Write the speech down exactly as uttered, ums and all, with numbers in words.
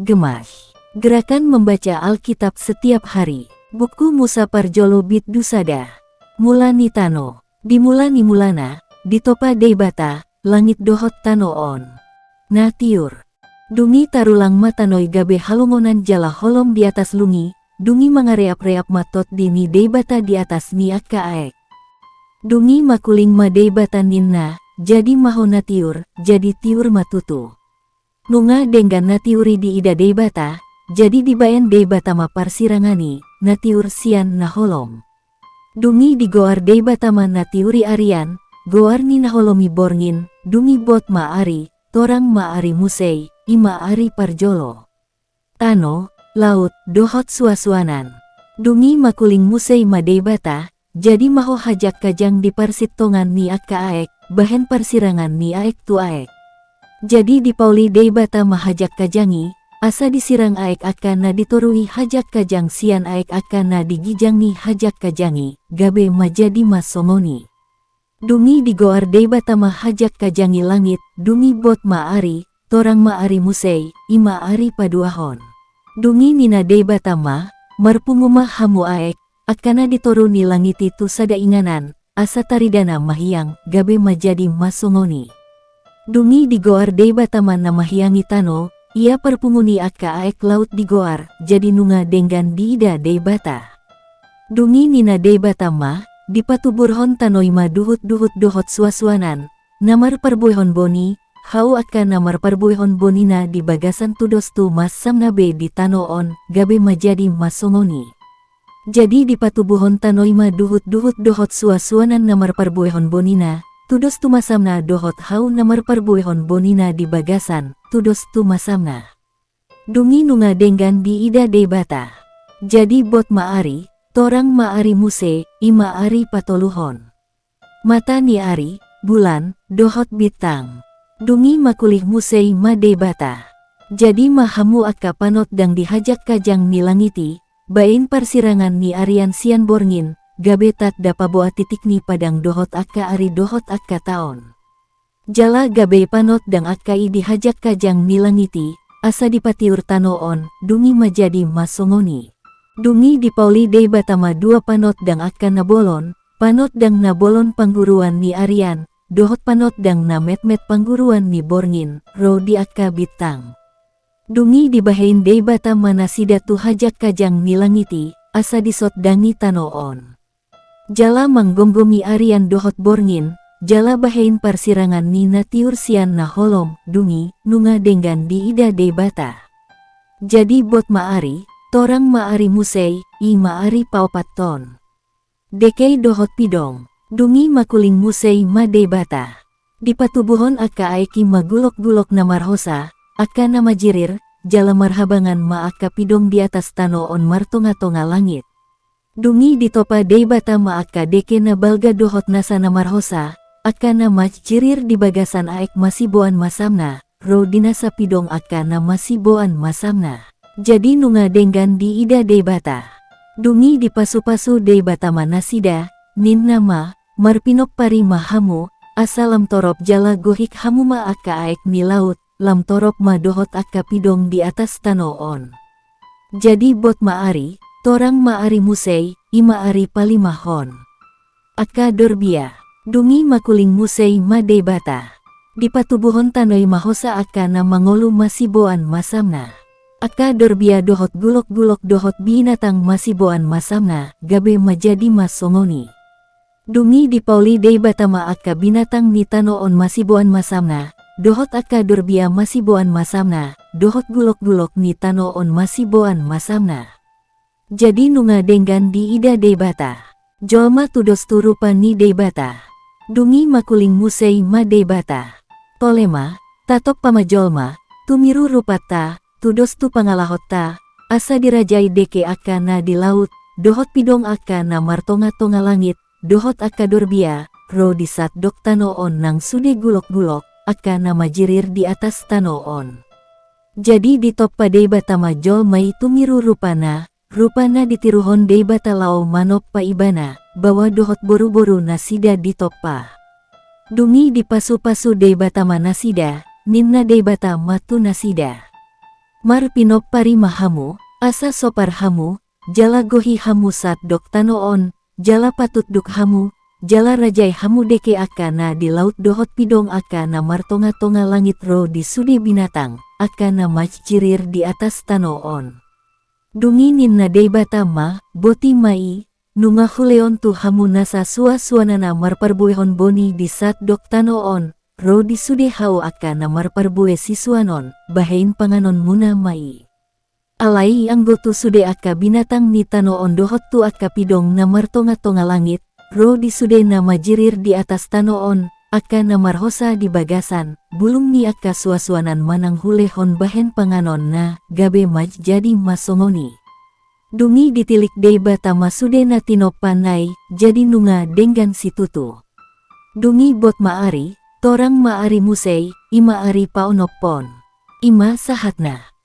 Gemas. Gerakan membaca Alkitab setiap hari. Buku Musa parjolo bindu sada. Mula ni tano. Di mula ni mulana, ditompa Debata langit dohot tano on. Na tiur. Dung i tarulang ma tano i gabe halongonan jala holom di atas lung i, dung i mangareapreap ma tondi ni Debata di atas ni angka aek. Dung i makuling ma Debata ninna, jadi ma ho na tiur, jadi tiur ma tutu. Nunga denggan na tiur i diida Debata, jadi dibaen Debata ma parsirangan i, na tiur sian na holom. Dung i digoar Debata ma na tiur i arian, goar ni na holom i borngin, dung i bot ma ari, torang ma ari muse i, i ma ari parjolo. Tano, laut, dohot suansuanan. Dung i makuling muse i ma Debata, jadi ma ho hajangkajang di parsintongan ni angka aek, bahen parsirangan ni aek tu aek. Jadi dipauli Debata ma hajangkajang i, asa disirang aek angka na di toru i hajangkajang sian aek angka na di ginjang ni hajangkajang i, gabe ma jadi ma songon i. Dung i digoar Debata ma hajangkajang i langit, dung i bot ma ari, torang ma ari muse i, i ma ari paduahon. Dung i ninna Debata ma, marpungu ma hamu aek, angka na di toru ni langit i tu sada inganan, asa taridana mahiang, gabe ma jadi ma songon i. Dung i digoar Debata ma na mahiang i tano, ia parpungu ni angka aek laut digoar, jadi nunga denggan diida Debata. Dung i ninna Debata ma, dipatuburhon tano i ma duhutduhut dohot suansuanan, na marparbuehon boni, hau angka na marparbuehon bonina di bagasan tudos tu masamna be di tano on, gabe ma jadi ma songon i. Jadi dipatubuhon tano i ma duhutduhut dohot suansuanan na marparbuehon bonina, tudos tu masamna dohot hau na marparbuehon bonina di bagasan, tudos tu masamna. Dung i nunga denggan diida Debata. Jadi bot ma ari, torang ma ari muse, i ma ari patoluhon. Mata ni ari, bulan, dohot bintang. Dung i makuling muse i ma Debata. Jadi ma hamu angka panondang di hajangkajang ni langit i, baen parsirangan ni arian sian borngin, gabe tanda paboa titik ni padang dohot angka ari dohot angka taon. Jala gabe panondang angka i di hajangkajang ni langit i, asa dipatiur tano on, dung i ma jadi ma songon i. Dung i dipauli Debata ma dua panondang angka na bolon, panondang na bolon pangguruan ni arian, dohot panondang na metmet pangguruan ni borngin, ro di angka bintang. Dung i dibahen Debata ma nasida tu hajangkajang ni langit i, asa disondangi tano on. Jala manggomgomi arian dohot borngin, jala bahen parsirangan ni na tiur sian na holom, dung i, nunga denggan diida Debata. Jadi bot ma ari, torang ma ari muse i, i ma ari paopathon. Dengke dohot pidong. Dung i makuling muse i ma Debata. Dipatubuhon angka aek i ma gulokgulok na marhosa, angka na majirir, jala marhabangan ma angka pidong di atas tano on martongatonga langit. Dung i ditompa Debata ma angka dengke na balga dohot nasa na marhosa, angka na majirir di bagasan aek masiboan masamna, ro di nasa pidong angka na masiboan masamna. Jadi nunga denggan diida Debata. Dung i dipasupasu Debata ma nasida, ninna ma, marpinompari ma hamu, asa lam torop jala gohik hamu ma angka aek ni laut, lam torop ma dohot angka pidong di atas tano on. Jadi bot ma ari, torang ma ari muse i, i ma ari palimahon. Angka dorbia. Dung i makuling muse i ma Debata. Dipatubuhon tano i ma hosa angka na mangolu masiboan masamna. Angka dorbia dohot gulokgulok dohot binatang masiboan masamna, gabe ma jadi ma songon i. Dung i dipauli Debata ma angka binatang ni tano on masiboan masamna, dohot angka dorbia masiboan masamna, dohot gulokgulok ni tano on masiboan masamna. Jadi nunga denggan diida Debata. Jolma tudos tu rupa ni Debata. Dung i makuling muse i ma Debata. Tole ma, tatompa ma jolma, tumiru rupanta, tudos tu pangalahonta, asa dirajai dengke angka na di laut, dohot pidong angka na martongatonga langit, dohot angka dorbia, ro di sandok tano on nang sude gulokgulok, angka na majirir di atas tano on. Jadi ditompa Debata ma jolma i tumiru rupana, rupa na ditiruhon Debata laho manompa ibana, baoa dohot boruboru nasida ditompa. Dung i dipasupasu Debata ma nasida, ninna Debata ma tu nasida. Marpinompari ma hamu, asa sopar hamu, jala gohi hamu satdok tano on, jala patunduk hamu, jala rajai hamu dengke angka na di laut dohot pidong angka na martongatonga langit ro di sude binatang, angka na manjirir di atas tano on. Dung i ninna Debata ma, boti ma i, nunga hulehon tu hamu nasa suansuanan na marparbuehon boni di satdok tano on, ro di sude hau angka na marparbue sisuanon, bahen panganonmuna ma i. Alai anggo tu sude angka binatang ni tano on dohot tu angka pidong na martongatonga langit, ro di sude na manjirir di atas tano on, angka na marhosa di bagasan, bulung ni angka suansuanan manang hulehon bahen panganonna, gabe manjadi ma songon i. Dung i ditilik Debata ma sude na tinompanna i, jadi nunga denggan situtu. Dung i bot ma ari, torang ma ari muse i, i ma ari paonomhon. I ma sahatna.